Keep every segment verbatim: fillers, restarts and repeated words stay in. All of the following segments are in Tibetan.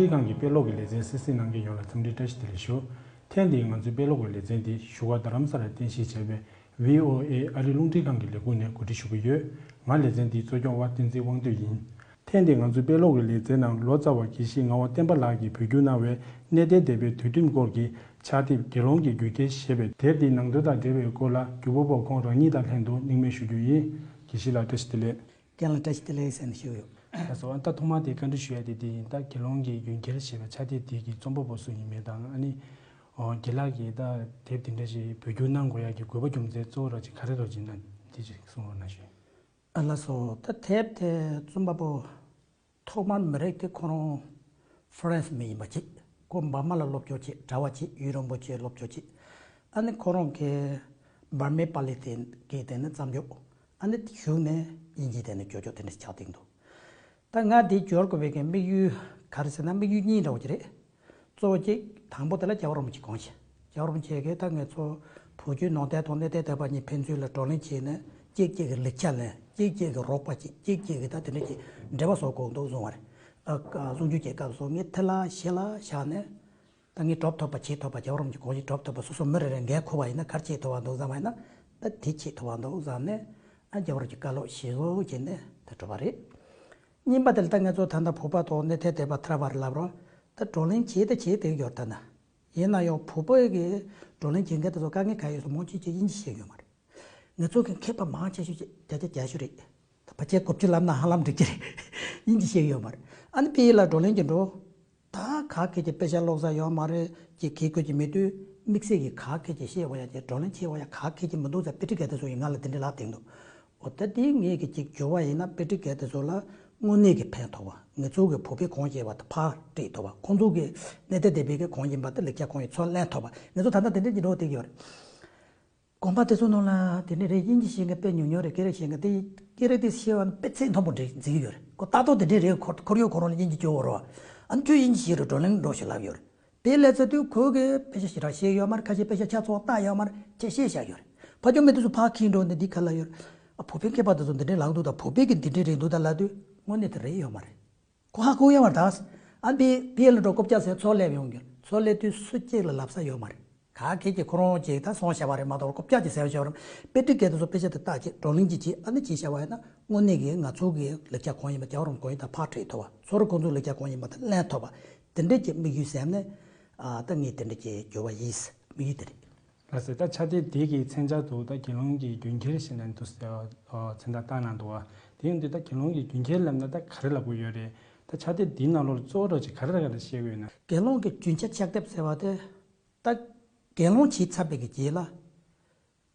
ཁང་གི་དཔེ་ཀློག་གི་ལེ་ཚན་གསན་གཟིགས་གནང་མཁན་ཡོངས་ལ་འཚམས་འདྲི་བཀྲ་ཤིས་བདེ་ལེགས་ཞུ། ཐེངས་འདིའི་ང་ཚོའི་དཔེ་ཀློག་གི་ལེ་ཚན་འདི་བཞུགས་སྒར་རྡ་རམ་ས་ལར་རྟེན་གཞི་བྱས་པའི་བྷི་ཨོ་ཨེ་ཨ་རིའི་རླུང་འཕྲིན་ཁང་གི་ལས་ཁུངས་ནས་གོ་སྒྲིག་ཞུ་གི་ཡོད། ང་ལེ་ཚན་འདིའི་གཙོ་སྐྱོང་བ་བསྟན་འཛིན་དབང་འདུས་ཡིན། ཐེངས་འདིའི་ང་ཚོའི་དཔེ་ཀློག་གི་ལེ་ཚན་ནང་ལོ་ཙཱ་བ་དགེ་བཤེས་ངག་དབང་བསྟན་པ་ལགས་ཀྱིས་བོད་བསྒྱུར་གནང་བའི་གནས་བརྟན་སྡེ་པའི་དུས་ཁྲིམས་སྐོར་གྱི་ཕྱག་དེབ་དགེ་སློང་གི་རྒྱུན་ཁྱེར་ཞེས་པའི་དེབ་འདིའི་ནང་དོན་དང་འབྲེལ་བའི་སྐོར་ལ་རྒྱུ་བ་པོ་ཁོང་རང་ཉིད་དང་ལྷན་དུ་སྙིང་མེད་ཞུ་རྒྱུ་ཡིན། དགེ་བཤེས་ལགས་བཀྲ་ཤིས་བདེ་ལེགས། རྒན་ལགས་བཀྲ་ཤིས་བདེ་ལེགས་ཟེར་ནས་ཞུས་ཡོད། ལགས་སོ། ད་ཐོག་མར་དེ་བཀའ་འདྲི་ཞུ་ཡ་དེ་འདི་ཡིན། ད་དགེ་སློང་གི་རྒྱུན་ཁྱེར་ཞེས་པའི་ཕྱག་དེབ་དེ་གི་རྩོམ་པ་པོ་སུ་ཡིན་མིན་དང་། ཨ་ནི་ཨོ་རྒན་ལགས་ཀྱིས་ད་དེབ་དེ་འདྲ་ཞིག་བོད་བསྒྱུར་གནང་དགོས་ཡ་གི་དགོས་པ་རྒྱུ་མཚན་གཙོ་བོ་ར་ཅིག་ག་རེ་ར་ཅིག་ན་དེ་ཅིག་གསུང་རོགས་གནང་ཞུ། ཨ་ལགས་སོ། ད་དེབ་དེ་རྩོམ་པ་པོ་ཐོག་མར་མི་རིགས་དེ་ཁོ་རང་ཧྥ་རན་སི་མི་ཡིན་པ་ཅིག་ཁོ་འབར་མ་ལ་སློབ་སྦྱོང་བྱས། གྲྭ་པ་བྱས། ཡུན་རིང་པོ་བྱས་སློབ་སྦྱོང་བྱས། ཨ་ནི་ཁོ་རང་གིས་འབར་མའི་པཱ་ལི་དེ་གི་སྟེང་ནས་བརྩམས་ཆོས། ཨ་ནི་གཞུག་ནས་དབྱིན་ཇིའི་སྟེང་ནས་བསྒྱུར་བཅོས་དེ་འདྲ་ཆགས་བསྡད་འདུག་ད་ང་འདི་བསྒྱུར་དགོས་པའི་གི་དམིགས་ཡུལ་ག་རེ་ཟེར་ན་དམིགས་ཡུལ་གཉིས་འདྲ་བོ་ཅིག་རེད། གཙོ་བོ་གཅིག་དང་པོ་དེ་ལ་རྒྱལ་བ་རིན་པོ་ཆེ་དགོངས་བཞེས། རྒྱལ་བ་རིན་པོ་ཆེ་གིས་ད་ང་ཚོ་བོད་བརྒྱུད་ནང་བསྟན་དང་གནས་བརྟན་སྡེ་པ་གཉིས་ཕན་ཚུན་ལ་བགྲོ་གླེང་བྱས་ནས་གཅིག་གཅིག་གི་ལེགས་ཆ་ལེན། གཅིག་གཅིག་གི་རོགས་པ་བྱས། གཅིག་གཅིག་གི་ད་དེ་འདྲ་གི་འབྲེལ་བ་བཟོ་དགོས་འདུག་གསུངས་པ་རེད། ཨ་ཀ་གསུང་ཆོས་ཀྱི་སྐབས་སུ་ངས་དེ་ལ་གཞི་ལ་བཞག་ནས་ད་ངས་གྲུབ་ཐོབ་པ་བྱེད་ཐུབ་པ། རྒྱལ་བ་རིན་པོ་ཆེ་དགོངས་བཞེས་གྲུབ་ཐོབ་པ་སོ་སོ་མི་རེ་རེ་འགན་འཁུར་བ་ཡིན་ན་ག་རེ་བྱེད་ཐུབ་པ་འདུག་བསམ་པ་ཡིན་ན། ད་དེ་བྱེད་ཐུབ་པ་འདུག་བསམ་ནས། ཨ་རྒྱལ་བ་རིན་པོ་ཆེ་བཀའ་སློབ་ཞུ་བྱས་ནས་ད་གྲུབ་པ་རེད། གཉིས་པ་དེ་ལ་ད་ང་ཚོ་ད་ལྟ་བོད་པ་དང་གནས་བརྟན་སྡེ་པ་ཐར་པ་རེད་ལབ་རོགས། ད་བགྲོ་གླེང་བྱེད་ད་བྱེད་བསྡད་ཡོད་རེད། ད་ན་ཡིན་ན་ཡང་བོད་པའི་གི་བགྲོ་གླེང་བྱེད་མཁན་དེ་ཚོ་དཀའ་ངལ་ག་ཡོད་སོང་མང་ཆེ་ཆེ་དབྱིན་ཇི་ཤེས་ཡོད་མ་རེད། ང་ཚོ་གི་མཁས་པ་མང་ཆེ་ཤོས་ཀྱི་བརྒྱ་ཆ་བརྒྱད་ཅུ་རེད། ད་ཕལ་ཆེར་དགུ་བཅུ་ལབ་ན་ཧ་ལམ་འགྲིག་གི་རེད། དབྱིན་ཇི་ཤེས་ཡོད་མ་རེད། ཨ་ནི་དཔེ་ཡིས་ལ་བགྲོ་གླེང་གི་འགྲོ། ད་ག་གེ་ཀྱི་དཔེ་ཆ་ཀློག་ས་ཡོད་མ་རེད། ཀྱི་གེ་ཀོ་ཀྱི་མི་དུས་དམིགས་བསལ་གྱི་ག་གེ་ཀྱི་ཤེས་པ་ཡ་ཀྱི་བགྲོ་གླེང་བྱེད་པ་ཡ་ག་གེ་ཀྱི་མི་འདུག་ཟེར་དཔེ་ཁྲིད་མཁན་དེ་ཚོ་ཡིས་ང་ལ་དེ་འདྲ་ལབ་བསྡད་འདུག་འོ་ད་དེ་ངས་ཀྱི་ཅིག་བསྒྱུར་བ་ཡིན་ན་དཔེ་ཁྲིད་མཁན་དེ་ཚོ་ལ་དངོས་གནས་ཀྱི་ཕན་ཐོགས་པ། ང་ཚོ་གི་བོད་པའི་གོང་ཞེས་པ་དེ་ཕར་སྤྲད་ཐུབ་པ། ཁོང་ཚོ་གི་གནས་བརྟན་སྡེ་པའི་གི་གོང་ཡིན་པ་དེ་ལེགས་ཆ་གང་ཡིན་ཚུར་ལེན་ཐུབ་པ། ང་ཚོ་ད་ལྟ་དེ་འདྲ་གྱི་འགྲོ་བསྡད་ཀྱི་ཡོད་རེད། དགོན་པ་དེ་ཚོ་ནང་ལ་དེ་འདྲ་རེད། དབྱིན་ཇི་ཤེས་མཁན་དཔེ་ཉུང་ཉུང་རེད། སྐད་རིགས་ཤེས་མཁན་དེ་སྐད་རིགས་དེ་ཤེས་པ་དཔེ་ཚད་མཐོན་པོ་འགྲིག་འཛིན་གྱི་ཡོད་རེད། ཁོ་ལྟ་རྟོག་དེ་འདྲ་རེད། ཁོ་ཁོར་ཡུག་ཁོ་རང་ལ་དབྱིན་ཇི་སྐྱོ་བོ་རེད་བ། ཨ་ནི་ཁྱོད་དབྱིན་ཇི་ཤེས་རེད། བགྲོ་གླེང་འགྲོ་ཞེས་ལབ་ཡོད་རེད། དེ་ལས་ཚ་དུས་ཁོ་གིས་དཔེ་ཆ་ཞེ་དྲག་ཤེས་ཡོད་མ་རེད། ཁ་ཤས་དཔེ་ཆ་ཆ་ཚང་བལྟ་ཡོད་མ་རེད། ཁྱེད་ཤེས་བཞག་ཡོད་རེད། ཕ་ཇོ་མི་དེ་ཚོ་ཕར་འཁྱེར་འགྲོ་ནས་འདི་ག་ལ་ཡོད་རེད། ཨ་བོད་པའི་མཁས་པ་དེ་ཚོ་འདི་འདྲའི་ལངས་འདུག་ད་བོད་པའི་གི་འདི་འདྲའི་རེད་འདུག་ད་ལབ་དུས་དངོས་གནས་དེ་རེད་ཡོད་མ་རེད། ཁོ་ཧ་གོ་ཡོད་མ་རེད་ད། ཨ་ནི་ཕི་ཨེལ་འགྲོ་རྐུབ་བཀྱག་ཟེར་ཚོགས་སླེབས་ཡོང་གི་ཚོགས་སླེབས་དུས་སུ་གཅིག་ལ་ལབ་ས་ཡོད་མ་རེད། ག་གེ་ཀྱི་ཁོ་རང་གཅིག་ད་སོང་བྱ་བ་རེད་མ་གཏོགས་རྐུབ་བཀྱག་ཅིག་ཟེར་བ་བྱ་བ་རེད། དཔེ་ཁྲིད་མཁན་དེ་ཚོ་དཔེ་ཆ་དེ་བལྟ་བྱས་བགྲོ་གླེང་ཅིག་བྱས། ཨ་ནི་ཅིག་བྱ་བ་ཡིན་ན་དངོས་གནས་ཀྱི་ང་ཚོ་གི་ལེགས་ཆ་གང་ཡིན་པ་རྒྱལ་བ་རིན་པོ་ཆེ་གང་ཡིན་ད་ཕར་ཁྲིད་ཐུབ་པ། ཚུར་ཁོང་ཚོའི་ལེགས་ཆ་གང་ཡིན་པ་དེ་ལེན་ཐུབ་པ། དེ་འདྲས་ཀྱི་དམིགས་ཡུལ་བསམ་ནས། ཨ་ད་ངས་དེ་འདྲས་ཀྱི་བསྒྱུར་བ་ཡིན། དམིགས་ཡུལ་དེ་རེད། ལགས་སོ། ད་ཕྱག་དེབ་དེ་གི་མཚན་བྱང་དུ་ད་དགེ་སློང་གི་རྒྱུན་ཁྱེར་ཞེས་ནས་འདུག་ཟེར་བ་མཚན་རྟགས་བཏགས་གནང་འདུག་བ། དེ་ཡིན་དུས་ད་དགེ་སློང་གི་རྒྱུན་ཁྱེར་ལབ་ན་ད་ག་རེ་ལབ་དགོས་ཡོད་རེད། ད་ཕྱག་དེབ་འདིའི་ནང་ལོགས་ལ་གཙོ་བོ་ར་ཅིག་ག་རེ་ར་ག་རེ་བཤད་དགོས་ཡོད་ན། དགེ་སློང་གི་རྒྱུན་ཁྱེར་ཕྱག་དེབ་ཟེར་བ་དེ། ད་དགེ་སློང་བྱས་ཚར་བའི་གི་རྗེས་ལ།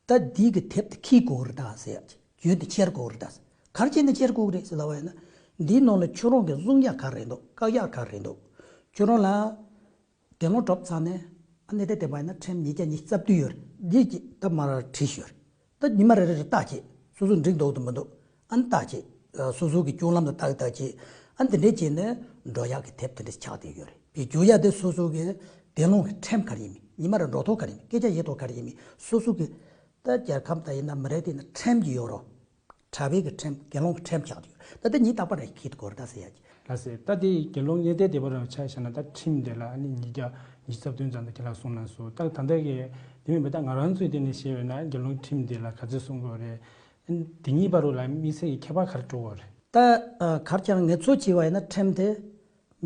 ད་འདིའི་གི་དེབ་དེ་འཁྱེར་དགོས་རེད་ད་ཟེར་ཡ་ཅིག་རྒྱུན་དེ་འཁྱེར་དགོས་རེད་ད་ཟེར། ག་རེ་བྱས་ནས་འཁྱེར་དགོས་རེད་ཟེར་ལབ་པ་ཡིན་ན། འདིའི་ནང་ལ་ཁྱོད་རང་གི་སྲུང་ཡག་ག་རེ་འདུག་བཀག་ཡག་ག་རེ་འདུག་ཁྱོད་རང་ལ། དགེ་སློང་གྲུབ་ཚར་ནས་ཨ་ནི་དེ་བསྟན་པ་ཡིན་ན་ཁྲིམས་ཉིས་བརྒྱ་ཉི་ཤུ་རྩ་བདུན་ཡོད་རེད། འདི་ཅིག་ད་མར་བྲིས་ཡོད་རེད། ད་ཉི་མ་རེ་རེ་རེ་བལྟས་བྱས་སོ་སོ་འགྲིག་འདུག་ཏུ་མི་འདུག་ཨ་ནི་བལྟས་བྱས་སོ་སོ་གི་སྤྱོད་ལམ་ལ་བལྟས་བལྟས་བྱས། ཨ་ནི་དེ་འདྲས་བྱས་ནས་འགྲོ་ཡག་གི་དེབ་དེ་འདྲས་ཆགས་བསྡད་ཡོད་རེད། བའི་རྒྱུ་ཡ་དེ་སོ་སོ་གི་དགེ་སློང་གི་ཁྲིམས་ག་རེ་ཡིན་མིན། ཉི་མ་རེ་འགྲོ་ཐོག་ག་རེ་ཡིན་མིན། སྐད་ཆ་བཤད་ཐོག་ག་རེ་ཡིན་མིན། སོ་སོ་གི་ད་རྒྱལ་ཁམས་ད་ཡིན་ན་མི་རེད་དེ་ན་ཁྲིམས་ཀྱི་ཡོད་རོ། གྲྭ་པའི་གི་ཁྲིམས་དགེ་སློང་གི་ཁྲིམས་ཆགས་ཡོད། ད་དེ་ཉིད་རྟག་པ་རེད་ཁྱེད་དགོས་རེད་ད་ཟེར་ཡ་གི། ལགས་སེ། ད་དེ་དགེ་སློང་གནས་བརྟན་སྡེ་པ་རང་ཆ་བཞག་ན་ད་ཁྲིམས་དེ་ལ་ཨ་ནི་ཉིས་བརྒྱ་ཉི་ཤུ་རྩ་བདུན་ཙམ་དུ་ཁྱེད་ལ་གསུངས་གནང་སོང་། ད་ད་ལྟ་གི་དེ་མིན་པ་ད་ང་རང་ཚོའི་དེ་ནས་བཤད་པ་ན་དགེ་སློང་ཁྲིམས་དེ་ལ་ག་ཚོད་གསུང་དགོས་རེད། དེ་གཉིས་བར་དུ་ལ་དམིགས་བསལ་གྱི་ཁྱད་པར་ག་རེ་འགྲོ་དགོས་རེད། ད་གར་ཀྱང་ངེད་ཚོ་བྱས་པ་ཡིན་ན་ཁྲིམས་དེ་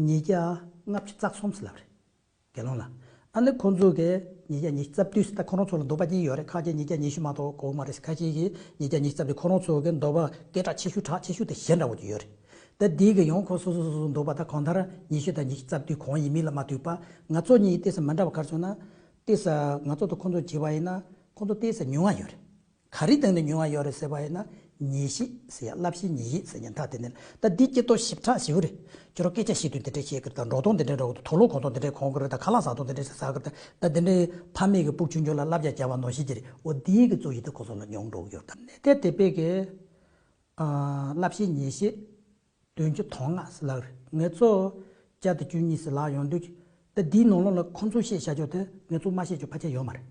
ཉིས་བརྒྱ་ལྔ་བཅུ་རྩ་གསུམ་ཟེར་ལབ་རེད། དགེ་སློང་ལ། ཨ་ནི་ཁོང་ཚོ་གིས་ཉིས་བརྒྱ་ཉི་ཤུ་རྩ་བདུན་ཟེར། ད་ཁོ་རང་ཚོ་ལ་འདོད་པ་གཅིག་ཡོད་རེད། ཁ་ཤས་ཉིས་བརྒྱ་ཉི་ཤུ་མ་གཏོགས་དགོས་མ་རེད། ཁ་ཤས་ཀྱིས་ཉིས་བརྒྱ་ཉི་ཤུ་རྩ་བདུན། ཁོ་རང་ཚོ་གི་འདོད་པ་སྐད་གྲགས་ཆེ་ཤོས་དྲག་ཆེ་ཤོས་དེ་གཞན་འདྲ་བོ་ཅིག་ཡོད་རེད། ད་འདི་གི་ཡང་ཁོ་སོ་སོ་སོ་སོ་འདོད་པ་ད་གང་ལྟར་ཉི་ཤུ་དང་ཉི་ཤུ་རྩ་བདུན་གང་ཡིན་མིན་ལ་མ་ལྟོས་པ། ང་ཚོ་གཉིས་ཏོག་ཙམ་མི་འདྲ་བ་ག་རེ་བྱུང་ན། ཏོག་ཙམ་ང་ཚོ་དང་ཁོང་ཚོ་བྱས་པ་ཡིན་ན་ཁོང་ཚོ་ཏོག་ཙམ་ཉུང་བ་ཡོད་རེད། ག་རེའི་སྟེང་ནས་ཉུང་བ་ཡོད་རེད་ཟེར་བ་ཡིན་ན། ཉེས་བཤད་ཟེར་ཡ། བསླབ་བྱའི་ཉེས་བཤད་ཟེར་ཡ་མཐའ་དེ་ནས། ད་འདི་སྐྱེ་སྟོབས་ཞིབ་ཕྲ་ཞིག་རེད། ཁྱོད་རང་སྐད་ཆ་བཤད་དུས་འདི་འདྲས་བཤད་ཀྱི་རེད། ད་འགྲོ་སྟངས་འདི་འདྲས་འགྲོ་གི་རེད། དུག་ལོག་གོན་སྟངས་འདི་འདྲས་གོན་གི་རེད། ད་ཁ་ལག་ཟ་སྟངས་འདི་འདྲས་ཟ་གི་རེད། ད་འདི་འདྲས་ཕ་མེས་ཀྱི་སྤུ་གུ་ཆུང་ཆུང་ལ་བསླབ་བྱ་བྱ་བ་ནང་བཞིན་གྱི་རེད། འོ་འདིའི་གི་གཙོ་ཡིན་ད་ཁོ་ཚོ་ལ་ཉུང་འགྲོ་གི་ཡོད། ད་གནས་བརྟན་སྡེ་པའི་གི་བསླབ་བྱའི་ཉེས་བཤད་བདུན་ཅུ་དོན་ལྔ་ཟེར་ལབ་རེད། ངེད་ཚོ་བརྒྱ་དང་བཅུ་གཉིས་ཟེར་ལབ་ཡོང་དུས། ད་འདིའི་ནང་ལོགས་ལ་ཁོང་ཚོས་བཤད་བྱ་ཆོག་དེ་ངེད་ཚོ་མ་བཤད་ཆོག་ཕལ་ཆེར་ཡོད་མ་རེད།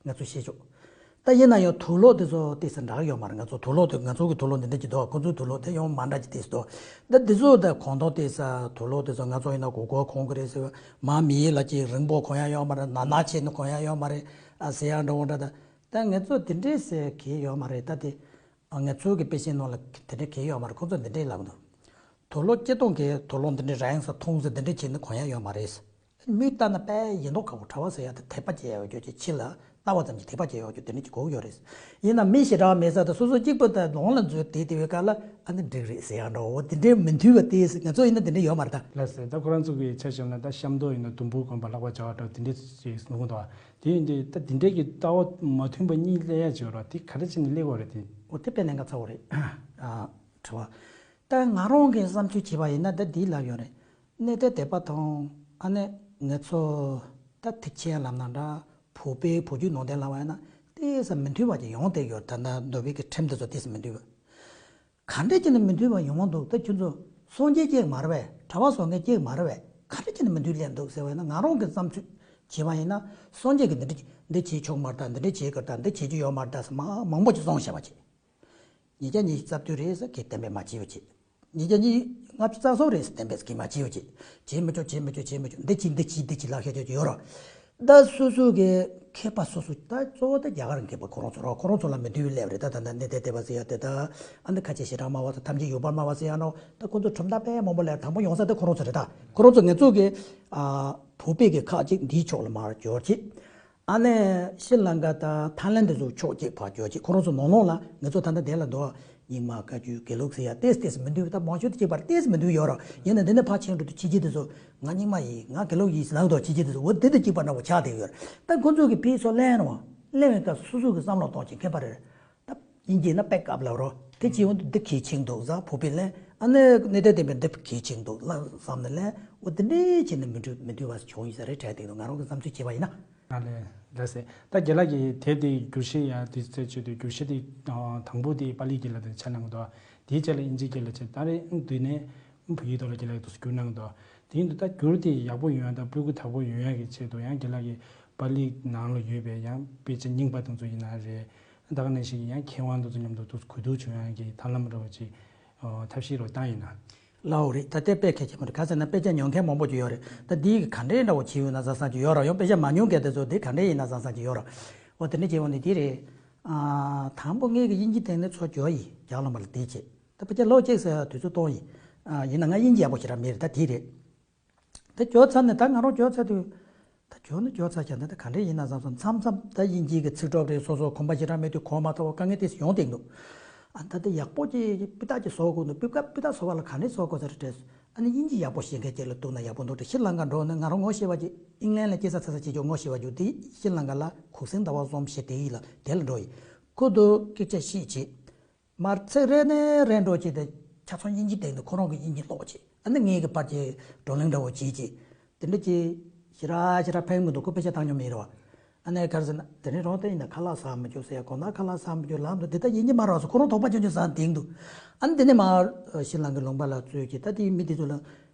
ང་ཚོ་བཤད་ཆོག་ད་ཡིན་ན་ཡང་དུག་ལོག་དེ་ཚོ་ཏོག་ཙམ་འདྲ་ཡོད་མ་རེད། ང་ཚོ་དུག་ལོག་དེ་ང་ཚོ་གི་དུག་ལོག་འདི་འདྲ་ཅིག་འདུག་ཁོ་ཚོའི་དུག་ལོག་དེ་ཡང་མ་འདྲ་ཅིག་ཏོག་ཙམ་འདུག་ད་འདི་ཚོ་ད་གོན་ཐོག་ཏོག་ཙམ་དུག་ལོག་དེ་ཚོ་ང་ཚོ་ཡིན་ན་གོ་གོ་གོན་གི་རེད་ཟེར། མ་མི་ཡིན་ལ་ཅིག་རིང་པོ་གོན་ཡ་ཡོད་མ་རེད། ནག་ནག་བྱས་ནས་གོན་ཡ་ཡོད་མ་རེད། ཨ་ཟེར་ཡ་འདྲ་བོ་འདྲ། ད་ད་ང་ཚོ་དེ་འདྲས་ཟེར་གི་ཡོད་མ་རེད། ད་དེ་ང་ཚོ་གི་དཔེ་ཆའི་ནང་ལ་དེ་འདྲས་གི་ཡོད་མ་རེད། ཁོ་ཚོ་འདི་འདྲས་ལབ་འདུག་དུག་ལོག་སྤྱིར་བཏང་གི་དུག་ལོག་འདི་འདྲས་ར་ཡང་ས་ཐུང་ཟེར་འདི་འདྲས་བྱས་ནས་གོན་ཡ་ཡོད་མ་རེད། མིག་ལྟ་ན་དཔེ་ཡིན་མདོག་ཁ་པོ། གྲྭ་བ་ཟེར་ཡ་དེ་དད་པ་བྱེད་ཡ་ཡོད་རྒྱུ་ཅིག་ཕྱི་ལ་ལྟ་བ་ཙམ་གྱིས་དད་པ་བྱེད་ཡ་ཡོད་རྒྱུ་དེ་འདྲ་ཅིག་དགོས་ཀྱི་ཡོད་རེད། ཡིན་ན་མི་ཞེ་དྲག་མེད་ས་དང་སོ་སོ་གཅིག་པུ་དང་ལོང་ལ་འཛུལ་བསྡད་དེ་བའི་སྐབས་ལ་ཨ་ནི་འགྲིག་རེད་ཟེར་ཡ་འདྲ་བོ་དེ་འདྲའི་མི་མཐུན་པ་དེ་ང་ཚོ་ཡིན་ན་དེ་འདྲ་ཡོད་མ་རེད་ད། ལགས་སེ། ད་ཁོ་རང་ཚོ་གི་ཆ་བཞག་ན་ད་གཤམ་ཐོག་ཡིན་ན་དུམ་བུ་གོན་པ་ལྷག་པ་བྱ་བ་འདྲ་དེ་འདྲ་ཞིག་ནུས་ཀུན་དང་དེ་ཡིན་དུས་ད་དེ་འདྲའི་གི་ལྟ་བ་མ་མཐུན་པ་གཉིས་སླེབས་ཡ་བྱེད་ར་དེ་ག་རེ་བྱས་ནས་སླེབས་དགོས་རེད་དེ། འོ་དེ་དཔེ་གནད་འགག་ཚ་བོ་རེད། ཨ། དྲི་བ། ད་ང་རང་གི་བསམ་ཚུལ་བྱས་པ་ཡིན་ན་ད་འདི་ལབ་ཡོད་རེད། གནས་བརྟན་སྡེ་པ་དང་ཨ་ནི་ང་ཚོ་ད་ཐེག་ཆེན་ལབ་ན་འདྲ། བོད་པའི་བོད་བརྒྱུད་ནང་བསྟན་ལབ་པ་ཡིན་ན་ཏོག་ཙམ་མི་མཐུན་པ་ཅིག་ཡོང་བསྡད་ཡོད། ད་ལྟ་འདོད་པའི་གི་ཁྲིམས་དེ་ཚོ་ཏོག་ཙམ་མི་མཐུན་པ། ག་འདྲས་བྱས་ནས་མི་མཐུན་པ་ཡོང་གི་འདུག་ད་ཁྱོད་ཚོ་སངས་རྒྱས་གཅིག་མ་རེད་པས། གྲྭ་པ་བཟོ་མཁན་གཅིག་མ་རེད་པས། ག་འདྲས་བྱས་ནས་མི་མཐུན་སླེབས་འདུག་ཟེར་བ་ཡིན་ན་ང་རང་གི་བསམ་ཚུལ་བྱས་པ་ཡིན་ན་སངས་རྒྱས་ཀྱིས་འདི་འདྲ་འདི་བྱེད་ཆོག་མ་རེད་ད། འདི་འདྲ་བྱེད་དགོས་རེད་ད། འདི་བྱེད་རྒྱུ་ཡོད་མ་རེད་ད་ཟེར་མ་མང་པོ་ཅིག་གསུངས་བཞག་པ་བྱས། ཉིས་བརྒྱ་ཉི་ཤུ་རྩ་བདུན་རེད་ཟེར་གི་གཏན་འབེབས་མ་བྱས་པ་བྱས། ཉིས་བརྒྱ་ཉི་ལྔ་བཅུ་རྩ་གསུམ་རེད་ཟེར་གཏན་འབེབས་གི་མ་བྱས་པ་བྱས། བྱེད་མི་ཆོག་བྱེད་མི་ཆོག་བྱེད་མི་ཆོག་འདི་བྱེད་འདི་བྱེད་འདི་བྱེད་ལབ་བཤད་རྒྱུ་ཡོད་རེད། ད་སོ་སོ་གི་མཁས་པ་སོ་སོ་ད་གཙོ་བོ་ད་རྒྱ་གར་མཁས་པ་ཁོ་རང་ཚོ་རེད། ཁོ་རང་ཚོ་ལ་མི་མཐུན་པའི་སླེབས་རེད། ད་ད་ད་གནས་བརྟན་སྡེ་པ་ཟེར་ཡ་དེ་ད་ཨ་ནི་ཁ་ཆེ་ཞེ་དྲག་སྨྲ་བ་དང་ཐམས་ཅད་ཡོད་པར་སྨྲ་བ་ཟེར་ཡ་ནོ། ད་ཁོ་ཚོ་ཁྲིམས་ཐག་དཔེ་མང་པོ་སླེབས། དང་པོ་ཡོང་ས་དེ་ཁོ་རང་ཚོ་རེད། ད་ཁོ་རང་ཚོ་ང་ཚོ་གི་ཨ་བོད་པའི་གི་ཁག་ཅིག་འདིའི་ཕྱོགས་ལ་མར་འབྱོར་ཅིག་ཨ་ནི་ཤྲི་ལང་ཀ་དང་ཐའི་ལན་དེ་ཚོ་ཕྱོགས་གཅིག་ཕར་འབྱོར་ཅིག་ཁོ་རང་ཚོ་ནང་ལོགས་ལ་ང་ཚོ་ད་ལྟ་དེ་ལ་འདུག་རྙིང་མ་བཀའ་བརྒྱུད་དགེ་ལུགས་ཟེར་ཡ་ཏོག་ཙམ་མི་མཐུན། ད་མང་ཤོས་དེ་གཅིག་པ་རེད། ཏོག་ཙམ་མི་མཐུན་ཡོད་རེད། ཡིན་ན་འདི་ནས་ཕར་ཕྱིན་འགྲོ་དུས་ཕྱི་རྒྱལ་དེ་ཚོ་ང་རྙིང་མ་ཡིན་ང་དགེ་ལུགས་ཡིན་ལབ་འདུག་ཕྱི་རྒྱལ་དེ་ཚོ་འོ་འདི་དང་གཅིག་པ་འདྲ་བོ་ཆགས་བསྡད་ཡོད་རེད། ད་ཁོ་ཚོ་གི་ཕར་ཚུར་སླེབས་ན་བ་སླེབས་པའི་སྐབས་སོ་སོ་གི་བསམ་བློ་གཏོང་ཅིག་མཁས་པ་རེད། ད་དབྱིན་ཇི་ན་དཔེ་སྐབས་ལ་རོ་དེ་བྱེད་འོང་དུས་འདི་གལ་ཆེན་འདུག་ཟེར། བོད་པའི་ལན་ཨ་ནི་གནས་བརྟན་སྡེ་པའི་འདི་གལ་ཆེན་འདུག་ལ་བསམ་ནས་ལན་འོ་དེ་འདྲའི་བྱས་ནས་མི་འགྲུབ་མི་འགྲུབ་པ་བྱུང་ཡོད་ས་རེད་དྲན་འདུག་ང་རང་གི་བསམ་ཚུལ་བྱས་པ་ཡིན་ན། ཨ་ལས། ལགས་སེ། ད་རྒན་ལགས་ཀྱིས་དེབ་དེ་བསྒྱུར་བཤད་ཡ་དུས་ཚོད་བྱས་དུས་བསྒྱུར་བཤད་དེ་དང་པོ་དེ་པཱ་ལིའི་སྐད་ལ་དེ་ཆ་གནང་གི་འདུག་དེའི་རྗེས་ལ་དབྱིན་ཇིའི་སྐད་ལ་བྱས། ད་རེས་དུས་ནས་བོད་ཡིག་ཐོག་ལ་རྒན་ལགས་ཀྱིས་བསྒྱུར་གནང་གི་འདུག་དེ་ཡིན་དུས་ད་བསྒྱུར་དེ་ཡག་པོ་ཡོང་ཡ་དང་སྤུས་ཀ་དག་པོ་ཡོང་ཡ་གི་ཆེད་དུ་ཡང་རྒན་ལགས་ཀྱིས་པཱ་ལི་ནང་ལ་ཡོད་པའི་ཡང་དཔེ་ཆ་རྙིང་པ་དེ་ཚོ་ཡིན་ན་རེད། ད་ག་ནང་བཞིན་ཡང་མཁས་དབང་དེ་ཚོ་མཉམ་དུ་དུས་གོ་བསྡུར་བྱུང་ཡ་གི་ཐབས་ལམ་འདྲ་བོ་ཅིག་ཐབས་ཤེས་རོགས་བཏང་ཡིན་ན། ལའོ་རེད། ད་དེ་དཔེ་གལ་ཆེན་པོ་རེད། ག་ཟེར་ན་དཔེ་ཆ་ཉོ་མཁན་མང་པོ་ཅིག་ཡོད་རེད། ད་འདི་གི་ག་འདྲའི་འདྲ་བོ་བྱས་ཡོད་ན་བཟང་བཟང་ཅིག་ཡོད་ར། ཡང་དཔེ་ཆ་མ་ཉོ་མཁན་དེ་ཚོ་འདི་ག་འདྲའི་ཡིན་ན་བཟང་བཟང་ཅིག་ཡོད་ར། འོ་དེ་འདྲ་བྱས་འོང་ནས་དེ་རེད། ཨ། དང་པོ་ངས་ཀྱི་དབྱིན་ཇི་སྟེང་ནས་ཚུར་འབྱོར་ཡིན། རྒྱ་ལོ་མ་ལ་དེ་བྱས། ད་ཕལ་ཆེར་ལོ་གཅིག་ཙམ་དུས་ཚོད་གཏོང་ཡིན། ཨ། ཡིན་ན་ང་དབྱིན་ཇི་ཡག་པོ་ཞེ་དྲག་མེད་རེད། ད་དེ་རེད། ད་འབྱོར་ཚར་ནས་ད་ང་རང་འབྱོར་ཚར་དུས། ད་འབྱོར་ནི་འབྱོར་ཚར་ཀྱང་ད་ད་ག་འདྲས་ཡིན་ན་བསམ་སོང་། མཚམས་མཚམས་ད་དབྱིན་ཇིའི་གི་ཚིག་གྲོགས་རེད། སོ་སོ་གོམ་པ་ཞེ་དྲག་མེད་དུས་གོ་མ་ཐུབ་པ་དཀའ་ངལ་ཏོག་ཙམ་ཡོང་བསྡད་འདུག་ཨ། ད་ལྟ་ཡག་པོ་ཅིག་སྤུས་དག་ཅིག་བཟོ་དགོས་འདུག་སྤུས་ཀ་སྤུས་དག་བཟོ་བ་ལ་ག་འདྲས་བཟོ་དགོས་ས་རེད་དྲན་སོང་། ཨ་ནི་དབྱིན་ཇི་ཡག་པོ་ཤེས་མཁན་ཅིག་ལ་གཏུག་ན་ཡག་པོ་འདུག་དྲན། ཤྲི་ལང་ཀ་འགྲོ་ནས་ང་རང་ངོ་ཤེས་པ་ཅིག་ཨིང་ལན་ལ་སྐྱེལ་ས་ཚ་ས་བྱེད་ཆོག་ངོ་ཤེས་པ་ཅིག་དེ་ཤྲི་ལང་ཀ་ལ་གུང་སེང་ཟླ་བ་གསུམ་བཞི་དེ་ཡིན་ལ་དེ་ལ་འགྲོ་ཡིན། ཁོ་དུ་སྐད་ཆ་བཤད་བྱེད། མར་ཚིག་རེ་ནས་རེ་འགྲོ་བྱས་ཏེ་ཆ་ཚང་དབྱིན་ཇི་སྟེང་དུ་ཁོ་རང་གི་དབྱིན་ཇི་ཀློག་བྱས། ཨ་ནི་ངས་ཀྱི་པར་གྱི་བགྲོ་གླེང་འདྲ་བོ་བྱས་བྱས། དེ་འདྲ་ཅིག་ཞེ་དྲག་ཞེ་དྲག་ཕན་མི་འདུག་ཁོ་དཔེ་ཆ་བཏང་མྱོང་མེད་རེད་བ། ཨ་ནི་ག་རེ་ཟེར་ན་དེ་ནས་རང་དེ་ཡིན་ན་ཁ་ལག་ཟ་མི་འཇུག་ཟེར་ཡ་གོ་ན་ཁ་ལག་ཟ་མི་འཇུག་ལབ་འདུག་དེ་ད་ཡིན་གྱི་མ་རེད་བ་ཟེར་ཁོ་རང་དོགས་པ་ཆུང་ཆུང་ཟ་འདེང་འདུག་ཨ་ནི་དེ་ནས་མར་ཤྲི་ལང་ཀའི་ལུང་པ་ལ་བཙུད་ཀྱི་ད་དེའི་མི་དེ་ཚོ་ལ།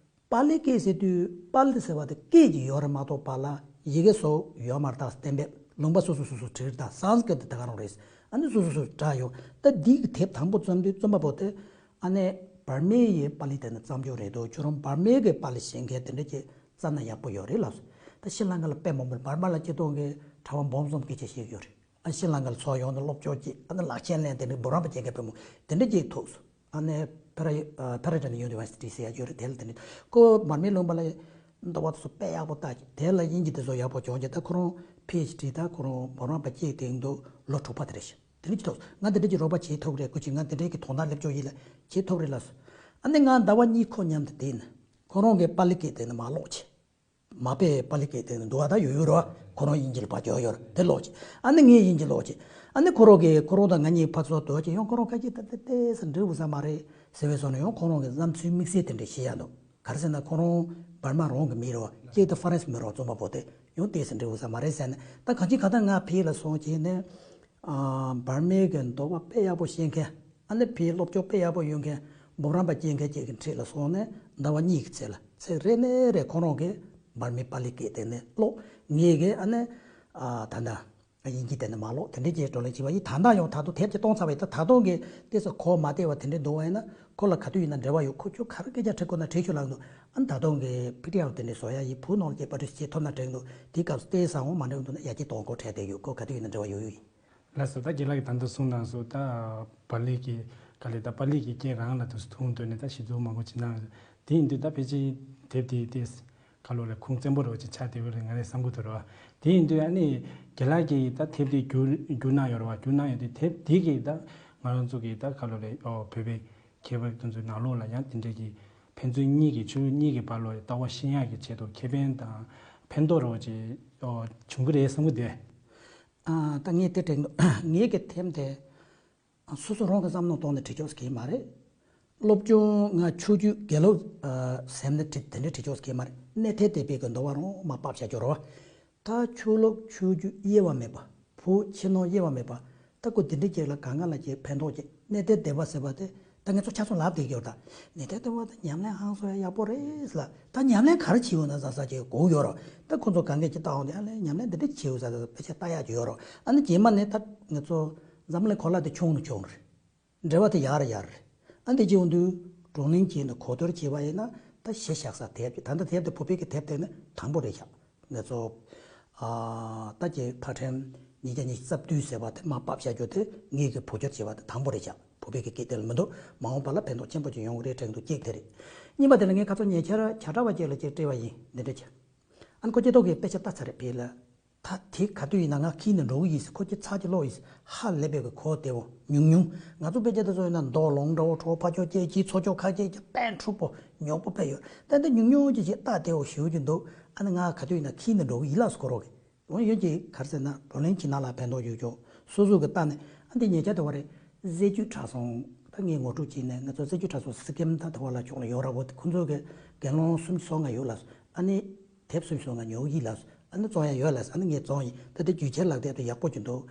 པཱ་ལི་སྐད་ཟེར་དུས་པཱ་ལི་ཟེར་བ་དེ་སྐད་ཅིག་ཡོད་རེད་མ་གཏོགས་པཱ་ལ་ཡི་གེ་སོགས་ཡོད་མ་རེད། ད་གཏན་འབེབས་ལུང་པ་སོ་སོ་སོ་སོ་བྲིས་རེད། ད་སཾ་སྐྲྀ་ཏ་དེ་ག་རང་རེད། ཨ་ནི་སོ་སོ་སོ་སོ་གྲས་ཡོད། ད་འདི་གི་དེབ་དང་པོ་བརྩམས་དུས་རྩོམ་པ་པོ་དེ་ཨ་ནི་བར་མའི་ཡི་པཱ་ལི་དེ་ནི་བརྩམས་ཆོས་རེད་འདུག་ཁྱོད་རང་བར་མའི་གི་པཱ་ལི་ཤེས་མཁན་དེ་འདྲ་ཅིག་བཙལ་ན་ཡག་པོ་ཡོད་རེད་ལབ་སོང་། ད་ཤྲི་ལང་ཀ་ལ་དཔེ་མང་པོ་བར་མ་ལ་སྐྱེས་སྟོན་གྱི་གྲྭ་པ་འབུམ་གསུམ་སྐད་ཆ་བཤད་ཀྱི་ཡོད་རེད། ཨ་ཤྲི་ལང་ཀ་ལ་ཚུར་ཡོང་ནས་སློབ་སྦྱོང་བྱས། ཨ་ནི་ལག་ཆས་ལེན། དེ་འདྲའི་འབུམ་རམས་པ་བྱེད་མཁན་དཔེ་མང་དེ་འདྲ་ཅིག་ཐུག་སོང་། ཨ་ནི་ཕེ་ར་ཨ་ཕེ་ར་ཌན་ཡུ་ནི་ཝར་སི་ཊི་ཟེར་ཡ་ཡོད་རེད། དེ་ལ་དེ་ནི་ཁོ་བར་མའི་ལུང་པ་ལ་འདུག་པ་དེ་ཚོ་དཔེ་ཡག་པོ་ལྟ་ཅིག་དེ་ལ་དབྱིན་ཇི་དེ་ཚོ་ཡག་པོ་སྦྱོང་ཅིག་ད་ཁོ་རང་པི་ཨེཆ་ཌི་ད་ཁོ་རང་འབུམ་རམས་པ་གཅིག་དེ་འདུག་ལོ་དྲུག་པ་དེ་རེད་ཤག་དེ་ནི་ཅི་ཐོག་ང་དེ་འདྲ་ཅིག་རོགས་པ་བྱེད་ཐུབ་རེད། སྐུ་མཁྱེན་ང་དེ་འདྲའི་གི་དོ་སྣང་སླེབས་ཆོག་ཡིན་ལ་བྱེད་ཐུབ་རེད་ལབ་སོང་། ཨ་ནི་ང་ཟླ་བ་གཉིས་ཁོ་མཉམ་དུ་བསྡད་ནས་ཁོ་རང་གི་པཱ་ལི་སྐད་དེ་ནི་མར་ཀློག་ཅིག་མ་དཔེ་པཱ་ལི་སྐད་དེ་འདུག་ཨ། ད་ཡོད་ཡོད་རེད་བ། ཁོ་རང་དབྱིན་ཇི་ལ་ཕར་འགྱུར་ཡོད་རེད། དེ་ཀློག་ཅིག་ཨ་ནི་ངས་དབྱིན་ཇི་ཀློག་ཅིག་ཨ་ནི་ཁོ་རང་གིས་ཁོ་རང་དང་ང་གཉིས་ཕར་ཚུར་འགྲོ་ཅིག་ཡང་ཁོ་རང་ཁ་ཅིག་ད་ལྟ་ཏོག་ཙམ་འགྲིག་ཡོད་ས་མ་རེད་ཟེར་བས་སོང་ནས་ཡང་ཁོ་རང་གི་བསམ་ཚུལ་དམིགས་བསལ་དེ་འདྲ་བཤད་ཡ་འདུག་ག་རེ་ཟེར་ན་ཁོ་རང་འབར་མ་རང་གི་མི་རེད་བ། གཅིག་ཏུ་ཧྥ་རན་སི་མི་རེད་བ། རྩོམ་པ་པོ་དེ་ཡང་ཏོག་ཙམ་འགྲིག་ཡོད་ས་མ་རེད་ཟེར་ནས། ད་གང་ཅི་གང་ལྟར་ང་ཕ་གི་ལ་སོང་བྱས་ནས། ཨ། འབར་མའི་གི་འདུག་པ་དཔེ་ཡག་པོ་ཤེས་མཁན། ཨ་ནི་ཕ་གིའི་སློབ་སྦྱོང་དཔེ་ཡག་པོ་ཡོད་མཁན། འབུམ་རམས་པ་སྐྱེས་མཁན་ཅིག་གི་འཁྲིས་ལ་སོང་ནས་ཟླ་བ་གཉིས་ཀྱི་ཚེ་ལ་ཚིག་རེ་ནས་རེ་ཁོ་རང་གིས་འབར་མའི་པཱ་ལི་སྐད་དེ་ནས་ཀློག་ངས་གི་ཨ་ནི། ཨ། ད་ལྟ་ དབྱིན་ཇི་དེ་ནས་མ་ཀློག་དེ་འདྲས་ཀྱི་བགྲོ་གླེང་བྱས་པ་ཡིན། ད་ལྟ་ཡང་ད་དུང་དེབ་ཀྱི་གཏོང་ཚར་བ་ཡིན། ད་ད་དུང་གི་ཏོག་ཙམ་གོ་མ་བདེ་བ་དེ་འདྲས་འདུག་པ་ཡིན་ན་ཁོ་ལ་ག་དུས་ཡིན་ན་འབྲེལ་བ་ཡོད། ཁོ་ཁྱོད་ག་རེ་སྐད་ཆ་དྲི་དགོས་ན་དྲི་ཤོག་ལབ་འདུག་ཨ་ནི་ད་དུང་གི་པི་ཌི་ཨེཕ་དེ་འདྲས་བཟོ་ཡ་ཡིན། བོད་ནང་ལ་ཀྱི་པར་སྐྲུན་བྱེད་ཐུབ་ན་དྲན་འདུག་དེའི་སྐབས་སུ་ཏོག་ཙམ་འོང་མ་འགྲིག་འདུག་ན་ཡར་རྒྱས་གཏོང་དགོས་འཕྲལ་བསྡད་ཡོད། ཁོ་ག་དུས་ཡིན་ན་འབྲེལ་བ་ཡོད་ཡོད་ཡིན། ལགས་སོ། ད་རྒན་ལགས་ཀྱིས་ད་ལྟ་གསུངས་གནང་སོང་། ད་པཱ་ལི་གི་ག་ལེ་ད་པཱ་ལི་གི་སྐད་རང་ལ་དུ་ཐུགས་འདོད་ནས་ད་ཞིབ་འཇུག་མང་པོ་བྱེད་གནང་། དེ་ཡིན་དུས་ད་ཕལ་ཆེར་དེབ་དེ་ཏོག་ཙམ་ག་ལོ་ལས་ཁུངས་བཙན་པོ་རེ་བ་ཅིག་ཆགས་བསྡད་པ་རེད་ང་རེ་བསམ་གྱི་འདུག་ར། དེ་ཡིན་དུས་ཨ་ནི་རྒན་ལགས་ཀྱིས་ད་དེབ་དེ་བསྒྱུར་བསྒྱུར་གནང་ཡོད་རེད་བ། བསྒྱུར་གནང་ཡོད་དུས་དེབ་དེ་གིས་ད་ང་རང་ཚོ་གི་ད་ག་ལོ་ལས་ཨོ་བོད་པའི་མཁས་པ་དེ་ཚོའི་ནང་ལོགས་ལ་ཡང་དེ་འདྲས་ཀྱི་ཕན་ཚུན་གཉིས་ཀྱི་ཆོས་ལུགས་གཉིས་ཀྱི་བར་ལ་ལྟ་བ་ཤེས་ཡག་གི་ཆེད་དུ་ཁེ་ཕན་དང་ཕན་ཐོགས་རོགས་ཅིག་ཨོ་བྱུང་གི་རེད་བསམ་གྱི་འདུག་ཨ་ད་ངས་དེ་དྲན་འདུག་ངས་ཀྱི་ཐེམ་དེ་སོ་སོ་རང་གི་བསམ་བློ་གཏོང་ནས་བྲིས་ཆོག་ཟེར་གྱི་མ་རེད། སློབ་སྦྱོང་ང་ཆོས་བརྒྱུད་དགེ་སློབ་ཟེར་ནས་བྲིས་དེ་འདྲས་བྲིས་ཆོག་ཟེར་གྱི་མ་རེད། གནས་ཐད་དེ་བས་ཀྱི་འདུལ་བ་རང་མ་བབས་བྱ་རྒྱུ་རོ། ད་ཆོས་ལུགས་ཆོས་བརྒྱུད་དབྱེ་བ་མེད་པ། བོད་ཕྱི་ནང་དབྱེ་བ་མེད་པ། ད་ཁོ་འདི་འདྲའི་ཅིག་ལ་གང་ག་ལ་ཅིག་ཕན་ཐོགས་ཅིག་གནས་ཐད་དེ་བ་ཟེར་བ་དེ་ད་ངས་ཚོ་ཆ་ཚང་ལབ་བསྡད་ཀྱི་ཡོད་ད། གནས་ཐད་དེ་བ་དེ་ཉམས་ལེན་ཧང་སོ་ཡ་ཡག་པོ་རེད་ལ། ད་ཉམས་ལེན་ག་རེ་བྱེད་འོ་ན་ཟ་ས་ཅིག་གོ་ཡོད་རོ། ད་ཁོ་ཚོ་གང་གས་ཅིག་ལྟ་འོང་དེ་ཨ་ལས་ཉམས་ལེན་འདི་འདྲ་བྱེད་འོ་ཟ་ས་དཔེ་ཆ་ལྟ་ཡག་ཅིག་ཡོད་རོ། ཨ་ནི་རྗེས་མ་ནས་ད་ངས་ཚོ་འཛམ་གླིང་གོ་ལ་དེ་ཆུང་ནས་ཆུང་རེད། འབྲེལ་བ་དེ་ཡར་རེ་ཡར་རེ། ཨ་འདི་ཅི་འོང་དུས་བགྲོ་གླེང་བྱས་ནས་གོ་བསྡུར་བྱས་པ་ཡིན་ན་ད་གཞི་བཞག་ས་དེབ་ཀྱི་ད་ལྟ་དེབ་དེ་བོད་པའི་གི་དེབ་དེ་ནི་དང་པོ་རེད་ཤག་ངེད་ཚོ་ཨ་ད་ཀྱི་ཕ་ཕྲན་ཉིས་བརྒྱ་ཉི་ཤུ་རྩ་བདུན་ཟེར་བ་དེ་མར་ཕབ་བཞག་རྒྱུ་དེ་ངེད་ཀྱི་བོད་སྐྱོར་བྱས་པ་དེ་དང་པོ་རེད་ཤག་བོད་པའི་གི་སྐད་དེ་ལ་མི་འདུག་མ་འོངས་པ་ལ་ཕན་ཐོགས་ཆེན་པོ་ཅིག་ཡོང་གི་རེད་དྲན་འདུག་གཅིག་དེ་རེད། གཉིས་པ་དེ་ལ་ངས་ཁ་ཚོ་ཉེ་ཆར་བྱ་གྲྭ་བ་ཅིག་ལ་ཅིག་སྤྲད་པ་ཡིན་འདི་འདྲ་ཅིག་ཨ་ནི་ཁོ་སྐྱེ་ཐོག་གི་དཔེ་ཆ་ལྟ་ཚར་རེད་བེ་ལ། ད་དེ་ག་དུས་ཡིན་ན་ང་ཁྱིམ་ནས་འགྲོ་གི་ཡིན་ཟེར་ཁོ་ཁྱི་ཚ་གྱི་ལོག་ཡིན་ཟེར་ཧ་ལས་པའི་གི་གོ་བདེ་བོ་ཉུང་ཉུང་། ང་ཚོ་དཔེ་ཆ་དེ་ཚོ་ཡིན་ན་མདོག་ལོང་འདྲ་བོ་ཁྲོ་ཕ་ཅོག་སྐྱེ་ཁྱི་ཚོ་ཅོག་ཁ་སྐྱེ་ཁྱི་དཔལ་འཁྲུག་པོ་ཉོག་པོ་དཔེ་ཡོད། ད་འདི་ཉུང་ཉུང་ཅིག་ཅིག་ལྟ་བདེ་བོ་ཞེ་པོ་ཅིག་འདུག་ཨ་ནི་ང་ག་དུས་ཡིན་ན་ཁྱིམ་ནས་འགྲོ་གི་ཡིན་ལགས་སུ་གོ་རོགས་གི་ཡོང་ཡོད་ཀྱི་ག་རེ་ཟེར་ན་བགྲོ་གླེང་བྱེད་ན་ལ་ཕན་ཐོགས་ཡོད་ཀྱོག་སོ་སོ་གི་ལྟ་ནས་ཨ་འདི་ཉེ་ཆར་དེ་བ་རེད། རྫས་རྒྱུད་གྲྭ་ཚང་ད་ངས་ངོ་སྤྲོད་བྱས་ནས་ང་ཚོ་རྫས་རྒྱུད་གྲྭ་ཚང་སི་ཀེམ་ད་དེ་བ་ལ་ཕྱོགས་ལ་ཡོད་ར་བོ་དེ་ཁོང་ཚོ་གི་རྒན་ལོང་སུམ་ཅུ་སོ་ལྔ་ཡོད་ལགས་སོ། ཨ་ནི། དེབ་སུམ་ཅུ་སོ་ལྔ་ཉོ་གི་ཡིན་ལགས་སོ། ཨ་ནི་བཙོང་ཡ་ཡོད་ལགས་སོ། ཨ་ནི་ངས་བཙོང་ཡིན། ད་དེ་རྒྱུ་ཆ་ལག་དེབ་དེ་ཡག་པོ་ཅིག་འདུག་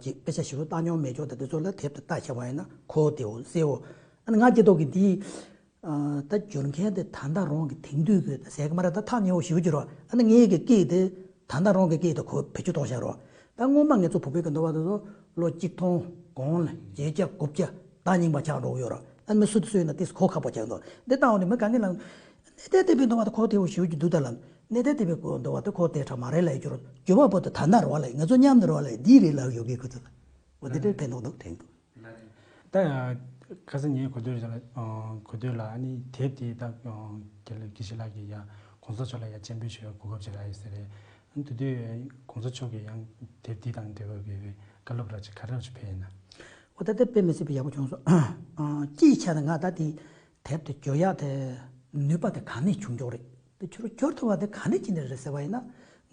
ཀྱི་དཔེ་ཆ་ཞིབ་པོ་བཏང་མྱོང་མེད་ཆོག་ད་དེ་ཚོ་ལ་དེབ་དེ་ལྟ་བྱ་བ་ཡིན་ན་གོ་བདེ་བོ་གསལ་བོ། ཨ་ནི་ང་སྐྱེ་ཐོག་གི་འདི། ད་སྒྱུར་མཁན་དེ་ད་ལྟ་རང་གི་དེང་དུས་ཀྱི་ཟས་ཀྱི་མ་རེད་ད་ཐག་ཉེ་བོ་ཞིབ་ཀྱི་རོ། ཨ་ནི་ངའི་གི་སྐད་དེ་ད་ལྟ་རང་གི་སྐད་དེ་གོ་བེད་སྤྱོད་གཏོང་བྱ་རོ། ད་སྔོན་མ་ངེད་ཚོ་བོད་པའི་གི་འདུལ་བ་དེ་ཚོ་ལོ་གཅིག་སྟོང་གོང་ལ་བརྒྱད་བརྒྱ་དགུ་བརྒྱ་ད་རྙིང་པ་ཆགས་འགྲོ་གི་ཡོད་རོ། ཨ་ནི་མི་སུ་དེ་སུ་ཡིན་ན་དེ་གོ་ཁག་པོ་ཆགས་འདུག་འདི་ལྟ་བ་ནི་མི་གང་གི་ལང་། གནས་བརྟན་བསྟན་པའི་འདུལ་བ་དེ་གོ་བདེ་བོ་ཞེ་པོ་ཅིག་འདུག་ད་ལ། གནས་བརྟན་བསྟན་པའི་འདུལ་བ་དེ་གོ་བདེ་དྲགས་མ་རེད་ལབ་ཡོད་ཀྱི་རོ། རྒྱུ་མ་པོ་དེ་ད་ལྟ་རོ་ལ་ཡིན་ང་ཚོ་མཉམ་དུ་རོ་ལ་ཡིན་འདི་རེད་ལབ་ཡོད་ཀྱི་ཁོ་ཚོ་ལ། འོ་དེ་འདྲའི་ཕན་ཐོགས་འདུག་དྲན་འདུག་ད་ཁ་སང་ངས་གོ་ཐོས་ལ་གོ་ཐོས་ལ་ཨ་ནི་དེབ་དེ་ད་དགེ་ལགས་དགེ་བཤེས་ལགས་ཀྱིས་ཡང་གོང་ས་མཆོག་ལ་ཡང་སྤྱན་འབུལ་ཞུ་བའི་གོ་སྐབས་ཅིག་རག་ཡོད་ཟེར་རེད། ཨ་ནི་དེ་དུས་གོང་ས་མཆོག་གིས་ཡང་དེབ་དེ་དང་འབྲེལ་བའི་བཀའ་སློབ་ར་ཅིག་ག་རེ་ར་ཅིག་ཕེབས་ཡིན་ན། འོ་ད་དེ་དཔེ་མི་སྲིད་པའི་ཡག་པོ་བྱུང་སོང་། སྤྱིའི་ཆ་ནས་ང་ད་དེ། དེབ་དེ་བསྒྱུར་ཡག་དེ་ནུས་པ་དེ་ག་ནས་བྱུང་ཀྱོག་རེད། དེ་ཁྱོད་རང་བསྒྱུར་ཐུབ་པ་དེ་ག་ནས་ཅི་ནས་རེད་ཟེར་བ་ཡིན་ན།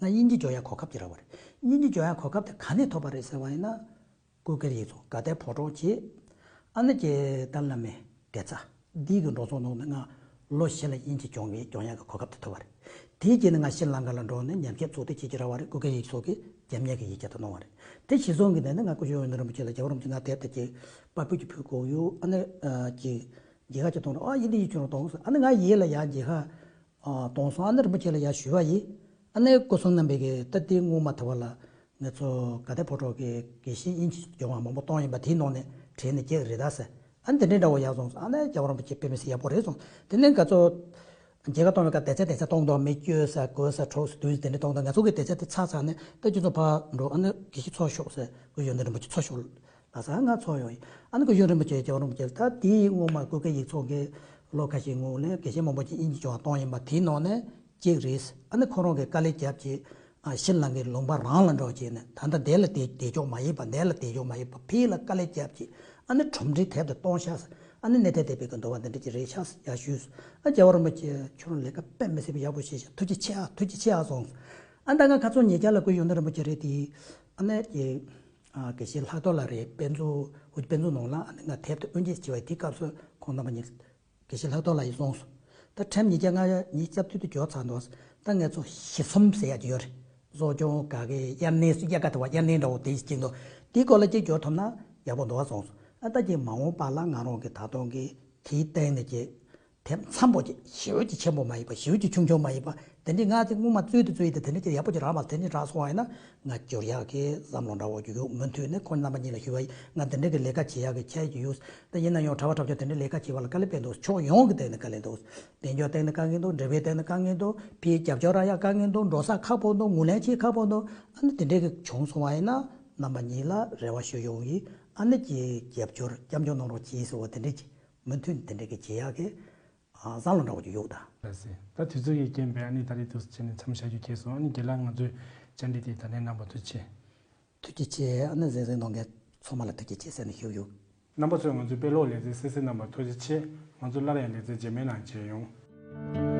ང་དབྱིན་ཇི་བསྒྱུར་ཡག་གོ་སྐབས་ཅིག་རག་པ་རེད། དབྱིན་ཇི་བསྒྱུར་ཡག་གོ་སྐབས་དེ་ག་ནས་ཐོབ་པ་རེད་ཟེར་བ་ཡིན་ན། སྐུ་སྒེར་ཡིག་ཚང་དགའ་ལྡན་ཕོ་བྲང་བྱས། ཨ་ནི་ཀྱེ་ཏཱ་ལའི་བླ་མའི་དགེ་རྩ་འདི་གི་འགྲོ་སོང་ནང་ནས་ང་ལོ་བཞི་ལ་དབྱིན་ཇི་སྦྱོང་གི་སྦྱོང་ཡག་གི་གོ་སྐབས་དེ་ཐོབ་པ་རེད། དེའི་རྗེས་ནས་ང་ཤྲི་ལང་ཀ་ལ་འགྲོ་ནས་ཉམས་ཞིབ་ཚོགས་སྡེ་བྱེད་ཀྱི་རག་པ་རེད། སྐུ་སྒེར་ཡིག་ཚང་གི་རྒྱབ་གཉེར་གྱི་ཡིག་ཆ་དེ་གནང་བ་རེད། དེ་གཞི་བཟུང་གི་ནས་ནི་ང་སྐུ་ཞབས་ཡོན་ཏན་རིན་པོ་ཆེ་ལ་རྒྱལ་བ་རིན་པོ་ཆེ་ང་དེབ་དེ་ཅིག་པར་ཕུད་ཅིག་ཕུལ་དགོས་ཡོད། ཨ་ནི་ཅིག་མཇལ་ཁ་ཅིག་གཏོང་རོགས། ཨ་ཡིན་དེ་ཡིན་ཁྱོད་རང་གཏོང་ཟེར། ཨ་ནི་ང་ཡིད་ལ་ཡར་མཇལ་ཁ་གཏོང་སོང་། ཨ་ནི་རིན་པོ་ཆེ་ལ་ཡར་ཞུས་པ་ཡིན། ཨ་ནི་སྐུ་གསུང་རྣམ་པའི་གི་ད་ལྟའི་སྔོན་མ་དེ་བ་ལ་ང་ཚོ་དགའ་ལྡན་ཕོ་བྲང་གི་དགེ་བཤེས་དབྱིན་ཇི་སྦྱོང་བ་མང་པོ་གཏོང་ཡིན་པ་དེའི་ནང་ནས་གྲས་ནས་གཅིག་རེད་ད་ཟེར། ཨ་ནི་དེ་འདྲའི་འདྲ་བོ་ཡར་སོང་སོང་། ཨ་ནི་རྒྱལ་བ་རིན་པོ་ཆེ་དཔེ་མི་སྲིད་ཡག་པོ་རེད་སོང་། དེ་ནས་ང་ཚོ་མཇལ་ཁ་གཏོང་བའི་སྐབས་དེ་ཚེ་དེ་ཚེ་གཏོང་གཏོང་མི་བསྐྱོད་ས་དགོས་ས་གྲོགས་སུ་དུས་དེ་འདྲ་གཏོང་གཏོང་ང་ཚོ་གི་དེ་ཚེ་དེ་ཚར་ཚར་ནས་ད་ཁྱོད་ཚོ་ཕར་འགྲོ། ཨ་ནི་དགེ་བཤེས་ཚོགས་ཤོག་ཟེར་སྐུ་ཡོན་ཏན་རིན་པོ་ཆེ་ཚོགས་ཤོག་ལ་ཟེར་ང་ཚོགས་ཡོང་ཡིན། ཨ་ནི་སྐུ་ཡོན་རིན་པོ་ཆེ་རྒྱལ་བ་རིན་པོ་ཆེ་ད་དེའི་སྔོན་མ་སྐུ་སྒེར་ཡིག་ཚང་གི་ལོ་ཁ་ཤས་སྔོན་ལ་དགེ་བཤེས་མང་པོ་ཅིག་དབྱིན་ཇི་སྦྱོང་བ་གཏོང་ཡིན་པ་དེའི་ནང་ནས་གཅིག་རེད། ཨ་ནི་ཁོ་རང་གི་དཀའ་ལས་བརྒྱབ་ཀྱིས། ཨ་ཤྲི་ལང་ཀའི་ལུང་པ་རང་ལ་འགྲོ་བྱས་ནས་ད་ལྟ་འདི་ལ་བསྡད་བསྡད་ཆོག་མ་ཡིན་པ། འདི་ལ་བསྡད་ཆོག་མ་ཡིན་པ། ཕ་གི་ལ་དཀའ་ལས་བརྒྱབ་ཀྱིས། ཨ་ནི་ཁྲོམ་འགྲིལ་དེབ་དེ་གཏོང་ཤག་ཨ་ནི་གནས་བརྟན་བསྟན་པའི་གི་འདུལ་བ་འདི་འདྲ་ཅིག་རེད་ཤག་ཡར་ཞུས། ཨ་རྒྱལ་བ་རིན་པོ་ཆེ་ཁྱོད་རང་ལས་ཀ་དཔེ་མི་སྲིད་པ་ཡག་པོ་བྱས་ཤག་ཐུགས་རྗེ་ཆེ་ཨ། ཐུགས་རྗེ་ཆེ་ཨ་སོང་། ཨ་ད་ང་ཁ་ཚོན་ཉེ་ཆར་ལ་སྐུ་ཡོན་ཏན་རིན་པོ་ཆེ་རེད་དེ། ཨ་ནི་ཀྱི་ཨ་དགེ་བཤེས་ལྷག་རྡོར་ལགས་རེད། དཔེ་མཛོད་དཔེ་མཛོད་ནང་ལ་ཨ་ནི་ང་དེབ་དེ་དབུ་འབྱེད་བྱས་པ་དེའི་སྐབས་སུ་ཁོང་རྣམ་པ་གཉིས། དགེ་བཤེས་ལྷག་རྡོར་ལགས་ཡིན་སོང་སོང་། ད་ཁྲིམས་ཉིས་བརྒྱ་ལྔ་ཉིས་རྩ་བདུན་དུ་འབྱོར་ཚར་འདུག་ད་ངས་ཚོ་ཞི་གསུམ་ཟེར་ཡ་ཅིག་ཡོད་རེད། གསོ་སྐྱོང་ག་གེ་དབྱར་གནས་སུ་དབྱར་ཁ་དུ་བ་དབྱར་གནས་འདྲ་བོ་དེ་ཞིག་ཅིག་འདུག་དེའི་སྐོར་ལ་ཅིག་འབྱོར་ཐུབ་ན་ཡག་པོ་འདུག་བ་སོང་སོང་། ཨ་ད་ཅིག་མ་འོངས་པ་ལ་ང་རང་གི་ད་དུང་གི་དེའི་སྟེང་ནས་ཅིག་ དེ་མཚམས་པོ་ཅིག་ཞེ་པོ་ཅིག་ཆེན་པོ་མ་ཡིན་པ། ཞེ་པོ་ཅིག་ཆུང་ཆུང་མ་ཡིན་པ། དེ་འདྲའི་ང་དེ་སྔོན་མ་རྩོད་དེ་རྩོད་ཡི་དེ་དེ་འདྲ་ཅིག་ཡག་པོ་ཅིག་རག་མ། དེ་འདྲ་རག་སོང་བ་ཡིན་ན་ང་འགྱུར་ཡག་གི་བསམ་བློ་འདྲ་བོ་ཅིག་ཡོད། མུ་མཐུད་ནས་ཁོང་རྣམ་པ་གཉིས་ལ་ཞུ་བ་ཡིན། ང་དེ་འདྲ་གི་ལས་ཀ་བྱེད་ཡག་གི་ཁྱད་ཅིག་ཡོད། དེ་ཡིན་ན་ཡང་གྲྭ་པ་གྲྭ་ཆུང་དེ་འདྲའི་ལས་ཀ་བྱེད་པ་ལ་དཀའ་ལས་ཕན་འདུག། ཕྱོགས་ཡོངས་ཀྱི་སྟེང་ནས་དཀའ་ལས་འདུག། དཔལ་འབྱོར་སྟེང་ནས་དཀའ་ངལ་འདུག། འབྲེལ་བའི་སྟེང་ནས་དཀའ་ངལ་འདུག། ཕྱིའི་རྒྱབ་སྐྱོར་རག་ཡག་དཀའ་ངལ་འདུག། འགྲོ་ས་ཁག་པོ་འདུག། ངོས་ལེན་བྱེད་ཁག་པོ་འདུག། ཨ་ནི་དེ་འདྲ་གི་བྱུང་སོང་བ་ཡིན་ན་རྣམ་པ་གཉིས་ལ་རེ་བ་ཞུ་ཡོང་ཡིན། ཨ་ནི་ཀྱི་རྒྱབ་སྐྱོར་སྐྱབས་འཇུག་གནང་རོགས་གྱིས་ཟེར་བ་དེ་འདྲ་ཅིག། མུ་མཐུད་ནས་དེ་འདྲ་གི་བྱེད་ཡག་གི་ཨ་བསམ་བློ་འདྲ་བོ་ཅིག་ཡོད་ད། ལགས་སེ། ད་དུས་ཚོད་ཀྱི་རྐྱེན་པས་ཨ་ནི་ད་རེས་འདུག་སེ་བྱས་ནས་མཚམས་བཞག་རྒྱུ་བྱས་སོང་། ཨ་ནི་རྒན་ལགས་ང་ཚོའི་བཅར་འདྲི་དེ་ད་ནས་གནང་བར་ཐུགས་རྗེ་ཆེ། ཐུགས་རྗེ་ཆེ། ཨ་ནི་གཟིགས་གཟིགས་གནང་མཁན་ཚང་མ་ལ་ཐུགས་རྗེ་ཆེ་ཟེར་ནས་ཞུ་ཡོད། རྣམ་པ་ཚོས་ང་ཚོའི་དཔེ་ཀློག་ལེ་ཚན་གསན་གཟིགས་གནང་བར་ཐུགས་རྗེ་ཆེ། ང་ཚོ་སླར་ཡང་ལེ་ཚན་རྗེས་མའི་ནང་མཇལ་ཡོང་།